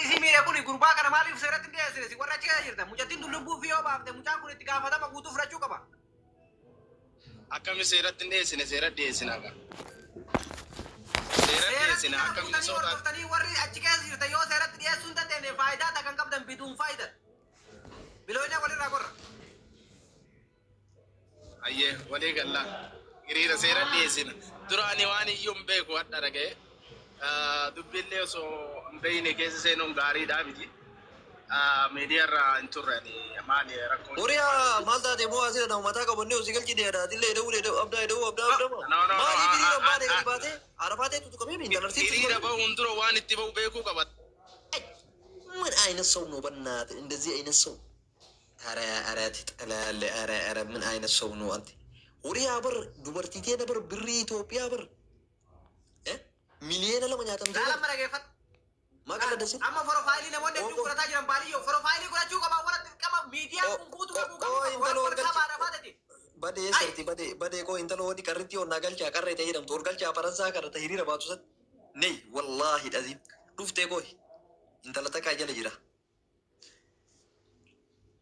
Akkanatti isii miidhe kun gurbaa kana maaliif seeratti hin dhiyeessine si warra achi keessa jirtan. Mucattiin tun lubbuu fi yoo baafte mucaan kun itti gaafatama guutuu fudhachuu qaba. Akkami seeratti hin dhiyeessine seera dhiyeessina gaa. Seera Seeratti dhiyeessina nama akka fuutanii Minnesota. hordoftanii warri achi keessa jirtan yoo seeratti dhiyeessuu hin dandeenye faayidaa takka hin qabdan bituun faayidan. Biloonya walirraa gorra. Ayyee walii gallaa. Hiriira seera dhiyeessina. Dura ani waan iyyuu hin beeku hadha dhaga'e. Dubbiillee osoo hin beekne keessa seenuun gaariidhaa miti. Miidiyaa irraa hin turre ani maali rakkoon. Horiyaa maal taate moo asirra nama mataa qabannee osii galchi dheeratillee eda'uu eda'uu abdaa eda'uu abdaa abdama. No, no, no. Maaliif hiriira baatee gadi baatee arafaatee tutuqamee miindalarsiif Hiriira bahuun dura waan itti bahu beekuu qaba. ምን አይነት ሰው ነው? በእናትህ እንደዚህ አይነት ሰው ኧረ ኧረ ትጠላለህ። ኧረ ኧረ ምን አይነት ሰው ነው አንተ? ሆሪያ በር ዱበርቲቴ ነበር ብሪ ኢትዮጵያ በር ሚሊየነ ለማ nyaatamtee Laalaan mana geeffadhu. maqaa dasin Amma forofaalii namoonni hedduun godhataa jiran baaliyyoo forofaalii godhachuu qaba warra qaba miidiyaa kun guutuu qabu intala qabu ol qaba arafaatati. Badee sirti badee badee koo intala wadi qarritti onnaa galchaa qarree ta'ee jedhamtu ol galchaa faransaa kana ta'e hiriira baatu san nei wallaahi dhaziin dhuftee koo intala takkaa jala jira.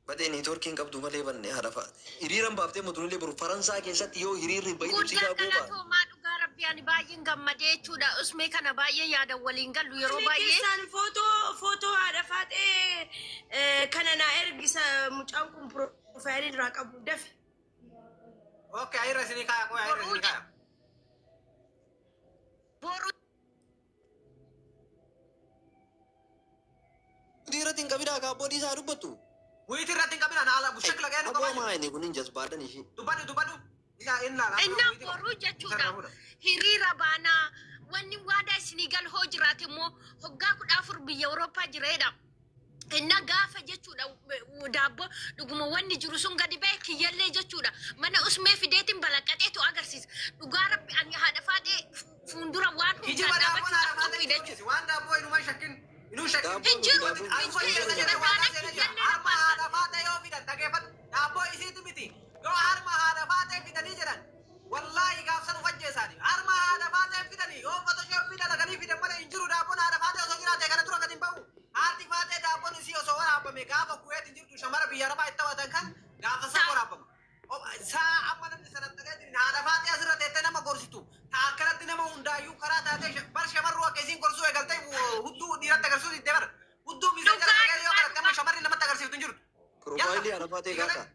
Badee niitoorkiin qabdu malee banne haadha hiriiran baaftee motunillee boru faransaa keessatti yoo hiriirri hin bahin Guddaa ibsigaa goobaa. galatoomaa dhugaa rabbi ani baay'een gammadee jechuudha. Usmee kana baay'ee yaadan waliin gallu yeroo Inni baay'ee. keessaan footoo footoo haadha faaxee kana naa ergisa mucaan kun piroofaayilii irraa qabu dafe. Okay, ayirra isinii kaaya qoy ayirra isinii kaaya. Boru Hiriirratti hin qabinaa kaabboodii isaa dubbattu. Wiiti irratti hin qabina naala bushakla ga'ee nu Aboo qabaa maa inni kun hin jazbaadhan ishee. Dubbadhu dubbadhu. Inni laala. Innaan boruu jechuudha. Hiriira baanaa wanni waadaa isinii gal hoo jiraate immoo hoggaa 14 biyya Awurooppaa jireedha. Inna gaafa jechuudha daabboo dhuguma wanni jiru sun gadi ba'e kiyyallee jechuudha. Mana usmee fideetiin balaqqaxeetu agarsiisa. Dhugaa rabbi ani haadha faadhee fuuldura waan Kijiba hundaan daabboon dhaabbachuudhaaf haadha qophii faatee jechuudha. waan daabboo inuma shakkin inuu shakkin. Daabboon Hin jiru. daabboon Hin Alfa jiru. keessa jira waan seena jira. Harma haadha faatee yoo fidan dhageeffadhu. Daabboo isiitu miti. Yoo harma haadha faatee fidanii jedhan wallaahi gaafsan uf ajjeesaani. Harma haadha faatee fidanii yoo fotoshoppii dalaganii fidan malee hin jiru daabboon haadha faatee osoo jiraate kana dura gadi hin ba'u. Haati faatee daabboon isii osoo waraabame gaafa kuweet hin jirtu shamara biyya arabaa itti taphatan kan gaafa san waraabama. Saa amma namni sana dhagee jirin haadha faatee asirra teettee nama gorsitu. Ta akkanatti nama hundaayyuu karaa taatee bar shamarruu akka isiin gorsuu eegaltee hudduu dhiiratti agarsiisuu diddee bara. Hudduu misee jala dhagee yoo kadhatte amma shamarri namatti agarsiiftu hin jirtu. Piroofaayilii arafaatee gaaka.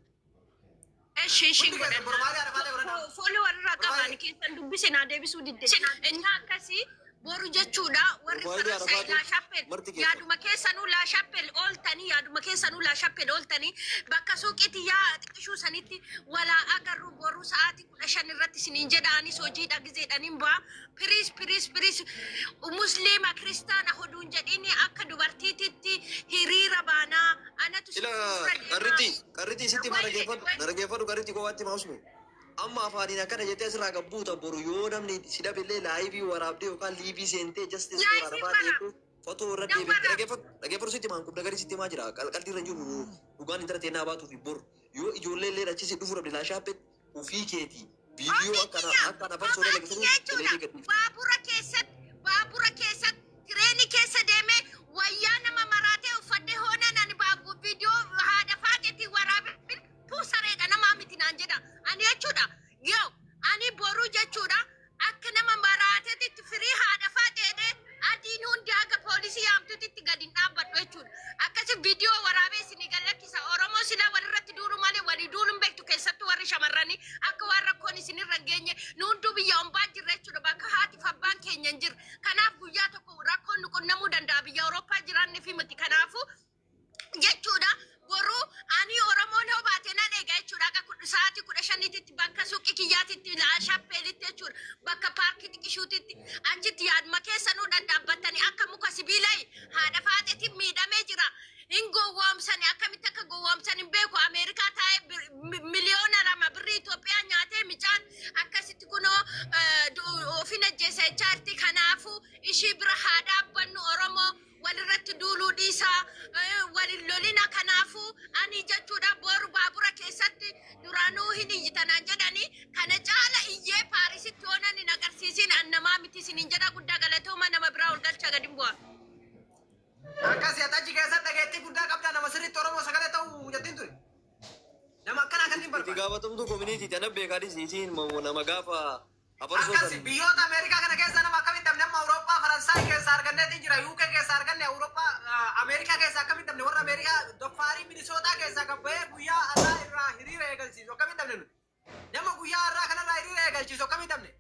Eshi ishiin Hundi keessan borbaadii haadha faatee godhadhaa. Foolii warra qaban keessan dubbise naa deebisuu didde. Inni akkasii boru jechuudha warri Piroofaayilii Faransaay arafaatee laa shappel marti keessan. yaaduma keessanuu laa shappel ooltanii yaaduma keessanuu laa shappel ooltanii bakka suuqiitti yaa xiqqishuu sanitti walaa agarru boru sa'aatii 15 irratti isiniin jedha anis hojiidha gizeedhaniin ba'a. Piriis piriis piriis musliima kiristaana hoduun jedhini akka dubartiititti hiriira baanaa anatu si Ila fuuldura deemaa. qarritti qarritti sitti ma Wayye, dhaggeeffadhu wayye. na dhaggeeffadhu qarritti koo waatti maasme. Amma afaaniin akkana jettee asirraa gabbuuta boru yoo namni si dhabillee laayivii waraabdee yookaan liivii seentee justice for Laayivii arafaa waraab. deemtee fotoo irra Nan deebifte waraab. dhaggeeffadhu dhaggeeffadhu sitti maan kubda garii sitti maa jira qalqalli irra hin jiru dhugaan intala teennaa baatuu fi boru yoo ijoollee illee achi si dhufu dhabde laashaappet ufii keetii viidiyoo Ofii akkana kiyya, akkana farsoo kophaa dalagsanii kiyya jechuudha. teleetii gadhiifte. Baabura keessatti, baabura keessatti, tireenii keessa deemee wayyaa nama maraatee uffadhee hoonaan ani baabu viidiyoo haadha faaxeetiin waraabee puusareedha namaa miti naan jedha. Ani jechuudha yoo ani boruu jechuudha akka nama maraateetitti firii haadha faaxeedhee adiin hundi haga poolisii yaamtuutitti gadi hin dhaabbadhu jechuudha. Akkasi viidiyoo waraabee isinii gallakkisa. Oromoo silaa walirratti duulu malee walii duuluun beektu keessattuu warri shamarranii akka waan rakkoon isinirra hin geenye nu hunduu biyya ombaa jirra jechuudha. Bakka haati fi abbaan keenya hin jirre. Kanaaf guyyaa tokko rakkoon nu qunnamuu danda'a biyya Awurooppaa jiraanne fi miti. Kanaafuu jechuudha boruu ani Oromoon hoo baate nan eega jechuudha. Akka sa'aatii 15tti bakka suuqii kiyyaatitti laa shappeelitti jechuudha. Bakka paarkii xiqishuutitti achitti yaaduma keessanuu dhadhaabbattanii akka muka sibiilaa haadha faaxeetiin miidhamee jira. Hin gowwoomsani akkamitti akka gowwoomsan hin beeku. Ameerikaa taa'ee miliyoona 2 birrii Itoophiyaa nyaatee micaan akkasitti kunoo ofin ajjeesa jechaa jirti. Kanaafuu ishii bira haa dhaabbannu Oromoo walirratti duuluu dhiisaa walin lolina. Kanaafuu ani jechuudha boru baabura keessatti duraanuu hin iyyitanaan jedhanii kana caala iyyee Paarisitti oonan hin agarsiisin an namaa miti isiniin jedha guddaa galatooma nama biraa ol galcha gadi bu'a. Akka Akkasii ati achi keessatti dhageettii guddaa qabdaa, nama sirriitti Oromoo sagalee ta'u jettiin ture. Nama akkanaa kan hin Itti barbaadu. gaafatamtuu community tana beekaadhis isiin nama gaafa abarsoo Akkas san. Biyyoota Ameerikaa kana keessa nama akkamitti dhabne? Amma Awurooppaa, Faransaay keessa arganneetiin jira, UK keessa arganne, Awurooppaa, Ameerikaa keessa akkamitti dhabne? Warra Ameerikaa doffaarii Minisootaa keessaa kan bahee guyyaa har'aa irraa hiriira eegalchiisu akkamitti dhabne nuti? Nama guyyaa har'aa kanarraa hiriira eegalchiisu akkamitti dhabne?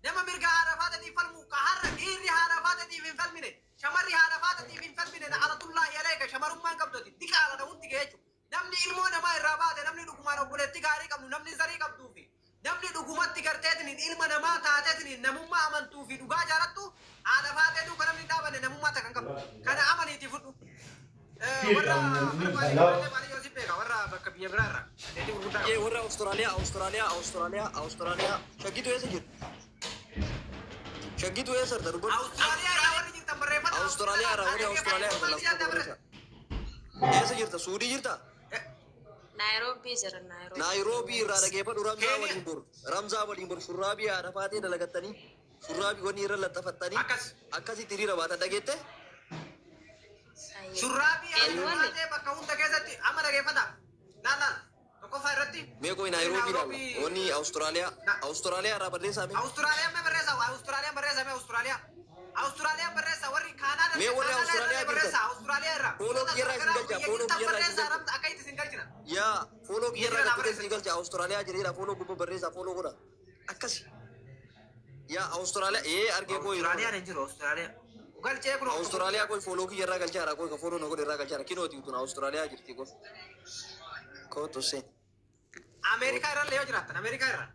Nama mirga haadha faatatiif falmu, ka har'a dhiirri haadha faatatiif hin falmine, shamarri haadha faatatiif hin falmine, na alatullaahi aleeka shamarummaan qabdoti diqaala hundi kee jechuudha. Namni ilmoo namaa irraa baate, namni dhugumaan obboleettii gaarii qabnu, namni zarii qabduu fi namni dhugumatti garteetiin ilma namaa taateetiin namummaa amantuu fi dhugaa jaalattu, haadha faatee duuka namni dhaabanne namummaa takka hin qabdu. Kana amaniitii fudhu. Warra barbaade beeka, warra bakka biyya biraa irraa. Dandeettii gurguddaa Ee qabu. Warra Awustiraaliyaa, Awustiraaliyaa, Awustiraaliyaa, Awustiraaliyaa. Shaggitu eessa jiru? Shaggitu eessa jirta dubbadhu? Awustiraaliyaa irraa warri jirtan barreeffata. Awustiraaliyaa irraa, warri Awustiraaliyaa irraa lakkoofsa barreessa. Eessa jirta? Suudii jirta? Naayiroobii jira, Naayiroobii. Naayiroobii irraa dhageeffadhu, Ramzaa Keeniyaa. waliin bor. Ramzaa waliin bor shurraabii haadha faatee dalagattanii, shurraabii wanni irra laxafattanii Akkas. Akkasitti hiriira baatan, dhageette? Shurraabii haadha Eenyu? Faatee bakka hunda keessatti amma dhageeffata. Laal laal. Tokkoffaa irratti. Mee qoy, Naayiroobii ilaalla. Wanni Awustiraaliyaa, Awustiraaliyaa irraa barreessaa mee. Awustiraaliyaan mee barreessa? Awustiraaliyaan barreessa mee, Awustiraaliyaa. Awustiraaliyaan barreessa, warri Kaanaada. Mee warri Awustiraaliyaa barreessa jirtan. Awustiraaliyaa irraa. Follow kiyyarraa isin galcha, follow kiyyarraa isin Barreessa galcha. akka itti isin galchina. Yaa, follow kiyyarraa gattee isin galcha. Awustiraaliyaa jireedha, follow gubbaa barreessaa, follow godha. Akkasi. Yaa Awustiraaliyaa ee argee qoy. Awustiraaliyaan hin jiru, Awustiraaliyaa. Galchee kun. Awustiraaliyaa qoy, follow kiyyarraa galchaara, qoy, ka follow na godhe irraa galchaara. Kinooti tun Awustiraaliyaa jirti qoy. Kootu seen. Ameerikaa irra illee yoo jiraattan, Ameerikaa irra.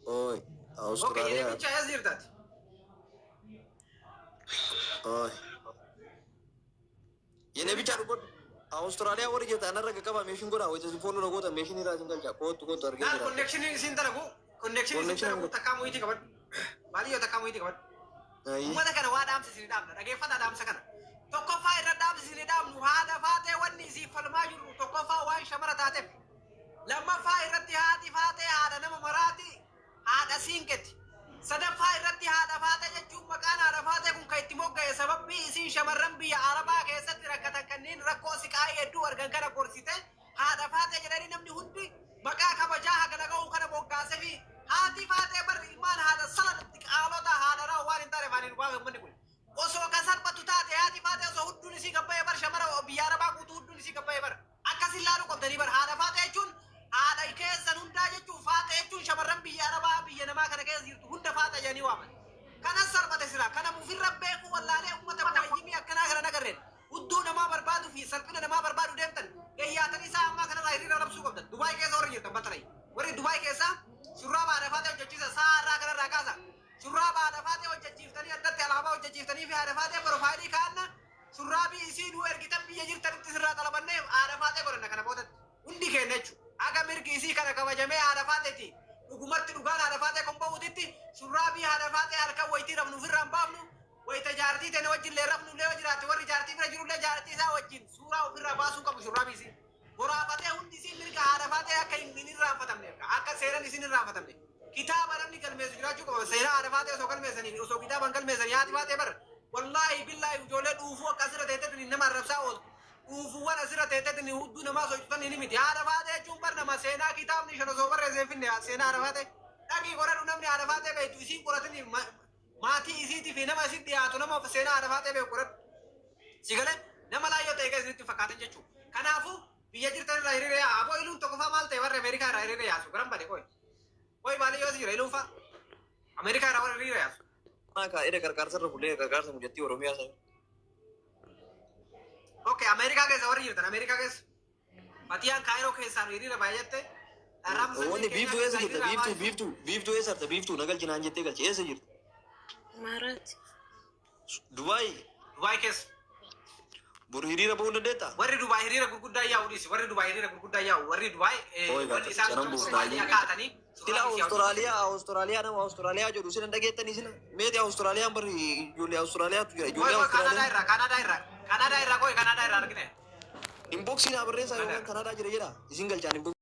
Oi, Okay, inni Awustiraaliyaa. bicha eessa jirtaati? Oi. Yene bicha dubbadhu. Awustiraaliyaa warri jirtan anarra qaqqaba, meeshin godha. Wayita isin follow na gootan meeshin irraa isin galcha. Kootu, kootu, argee Laal jira. Connectioniin isin dalagu, connectioniin isin Connection dalagu takkaa muyitii qabadhu. Baaliyyoo takkaa muyitii qabadhu. Ayi. Uummata kana waa dhaamsa isin dhaamna. Dhageeffata dhaamsa kana. Tokkoffaa irra dhaamsa isin dhaamnu, haadha faatee wanni isiif falmaa jirru tokkoffaa waan shamara taateef. Lammaffaa irratti haati faatee haadha nama maraati, haadha siinqetti. Sadaffaa irratti haadha faatee jechuun maqaan haadha faatee kun kan itti mogga'e sababbii isiin shamarran biyya Arabaa keessatti rakkatan kanneen rakkoo siqaa'ii hedduu argan kana gorsite, haadha faatee jedhanii namni hundi maqaa kabajaa hagana ga'uu kana moggaasee fi haati faatee bar ilmaan haadha saladatti qaalota haadha raa waan hin taane faaniin waa uummanni kun. Osoo kan salphatu taate, haati faatee osoo hudduun isii gabbayee bar, shamara biyya Arabaa guutuu hudduun isii gabbayee bar. Akkasin laaluu qabdanii bar, haadha faatee jechuun haadha keessan hundaa jechuun, faatee jechuun shamarran biyya Arabaa biyya namaa kana keessa jirtu hunda faata jedhanii waaman. Kanas salphate sila kana ofirra beekuu wallaalee uummata muhayyimii akkanaa kana nagarreen hudduu namaa barbaaduu fi salphina namaa barbaadu deemtan gayyaatanii isaa ammaa kanarraa hiriira labsuu qabdan. Dubaay keessa warri jirtan batalai. Warri Dubaay keessa shurraaba haadha faatee hojjechiisa, sa'a irraa kanarraa kaasa. Shurraaba haadha faatee hojjechiiftanii, addatti alaabaa hojjechiiftanii fi haadha faatee profile kaa'anna, shurraabii isii nuu ergitan biyya jirtanitti sirraa xalabannee haadha faatee godhanna kana boodatti. Hundi keenya jechuudha. Aga mirgi isii kana kabajamee haadha faateeti. Dhugumatti dhugaan haadha faatee kun ba'uutitti shurraabii haadha faatee halkan wayitii rafnu ofirraa hin baafnu. Wayita jaartii tana wajjin illee rafnu illee yoo jiraate, warri jaartii bira jirullee jaartii isaa wajjin suuraa ofirraa baasuu qabu shurraabii isii. Boraafatee hundi isii mirga haadha faatee akka hin irraanfatamne, akka seeran isin irraanfatamne. Kitaaba namni galmeessu jiraachuu qaba. Seenaa haadha faatee osoo galmeessanii, osoo kitaaban galmeessanii, haati faatee bara. Wallaahi billaahi, ijoollee dhuufuu akka asirra teettetti nama arrabsaa ooltu. Dhuufuuwwan asirra teettetti hudduu namaa sochotan ni miti. Haadha faatee jechuun bar nama seenaa kitaabni shan osoo barreessee finne seenaa haadha faatee. Dhaqii qoradhu, namni haadha faatee beektu isiin qoratanii maatii isiitii fi nama isin dhiyaatu, nama seenaa haadha faatee beeku qoradhu. Si galee, nama laayyoo ta'e keessa isinitti fakkaatan jechuudha. Kanaafuu biyya jirtan irraa hiriira yaa aboo, iluun tokkoffaa maal ta'e, warri Ameerikaa irraa hiriira yaasu garan bade qoy. Qoy, maali yoo jira iluun fa'a? Ameerikaa irraa warri hiriira yaasu. Kaa'ee qarqaarsa irra bulee qarqaarsa mujattii Oromiyaa sana. Okay, Ameerikaa keessa warri jirtan, Ameerikaa keessa. Fatiyaan Kaayiroo keessaan hiriira baay'atte. Wanni biiftuu eessa jirta? Biiftuu, biiftuu, biiftuu eessa jirta? Biiftuu na galchi naan jettee galchi, eessa jirta? Imaaraati. Dubaay. Dubaay keessa. Boru hiriira ba'uu dandeettaa? Warri Dubaay hiriira gurguddaa yaa'u dhiisi. Warri Dubaay hiriira gurguddaa yaa'u. Warri Dubaay Oi, warri isaan sanan buuftaayee. kaatanii. Sila Awustiraaliyaa, Awustiraaliyaa, nama Awustiraaliyaa jedhu sila dhageettanii sila meeti Awustiraaliyaan bari ijoollee Awustiraaliyaatu jira, ijoollee Koi, Kanaadaa Awustiraaliyaa. irraa, Kanaadaa irraa, Kanaadaa irraa, koi, Kanaadaa irraa argine. Inboxii naa barreessaa yookaan Kanaadaa jira jedha isin galchaan inboxii.